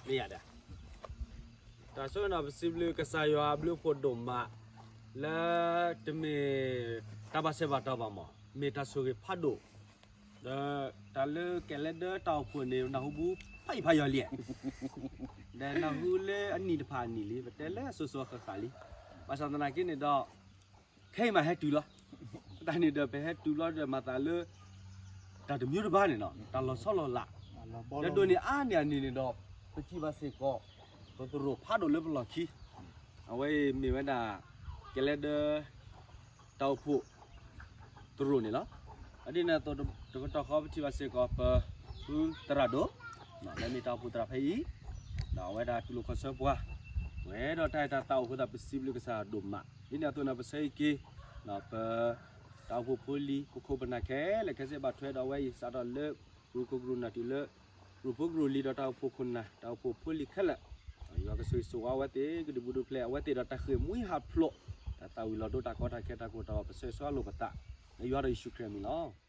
မ့ၢ်ယၤဒီး တၢ်ဆိၣ်ဂ့ၤနီၤ ပစံးဘျုးကစၢ်ယွၤအဘျုးအဖှိၣ်ဒိၣ်မး လၢတမ့ၢ်တၢ်ဘၣ်ဆၢဘၣ်တီၢ်ဘၣ်မး မ့ၢ်တၢ်ဆိၣ်ဂ့ၤဖးဒိၣ် ဒီးတၢ်လၢကဲလဲၣ်ဒၢတၢ်အိၣ်ဖှိၣ်န့ၣ် နၢ်ဟူဘူးဖးယံၤဖးယီၤလံ, ဒီးနၢ်ဟူလၢအနံၣ်တဖၣ်အနံၣ်လံ ပတဲလၢအစိၤစိၤအဃၣ်ဃၣ်လံ, ဘၣ်ဆၣ်သနာ်က့န့ၣ်ဒီး ခဲအံၤမးဟဲတုၤလီၤ, တၢ်န့ၣ်ဒီးပဟဲတုၤလီၤဒီးမၤသးလၢ တၢ်တမျိုးတဘါန့ၣ်နီၤ တၢ်လီၤဆီလီၤလး, လၢဒိးန့ၢ်အါန့ၢ်အန့ၣ်န့ၣ်ဒီး ပထံၣ်ဘၣ်စ့ၢ်ကီး ပသရိာ်ဖးဒိၣ်လၢပလီၢ်ခံ, အဝဲအံၤမ့ၢ်ဝဲဒၣ် ကဲလဲၣ်ဒၢ တၢ်အိၣ်ဖှိၣ် သရိာ်န့ၣ်လီၤ. ဒ်န့ၣ်အသိးတကတီၢ်ဃီပထံၣ်ဘၣ်စ့ၢ်ကီး ပဖုသရၣ်ဒိၣ် လၢမ့ၢ်တၢ်အိၣ်ဖှိၣ်သရၣ်ဖဲအံၤ, ဒီးအဝဲဒၣ်တူၢ်လိာ်ခီၣ်ဆၢပှၤ ပှဲၤဒီးတၢ်အဲၣ်တၢ်သးအိၣ်အဃိသတး ပစံးဘျုးကစၢ်ဒိၣ်မး, ဒ်န့ၣ်အသိးန့ၣ် ပဆၢအံၤက့ၤ ပ တၢ်အိၣ်ဖှိၣ်ဖိလံၤ ပခိၣ်ပနၢ်ခဲလၢာ်ခဲဆ့ဘၣ်ထွဲဒီးအဝဲအံၤ စးထီၣ်လၢ ကရူၢ်ခိၣ်ကရူၢ်နၢ်တုၤလၢ ကရူၢ်ဖိကရူၢ်လံၤဒီးတၢ်အိၣ်ဖှိၣ်ခိၣ်နၢ် တၢ်အိၣ်ဖှိၣ်ဖိလံၤခဲလၢာ်, ယွၤကဆိၣ်ဂ့ၤဆိၣ်ဝါအဝဲသ့ၣ် ကဒုးဘူးဒုးဖျဲးအဝဲသ့ၣ်ဒီးတၢ်ဃ့ၢ်မှံဟးဖျိး တၢ်သၣ်ဝံၤလီၤဒိတၢ်ကီတၢ်ခဲတၢ်ကိၢ်တၢ်ဂီၤ ပဆၢဂ့ၤဆၢဝါလိာ်ပသး လၢယွၤဒီးယ့ၣ်ၡူးခရံာ်အမံၤလီၤ.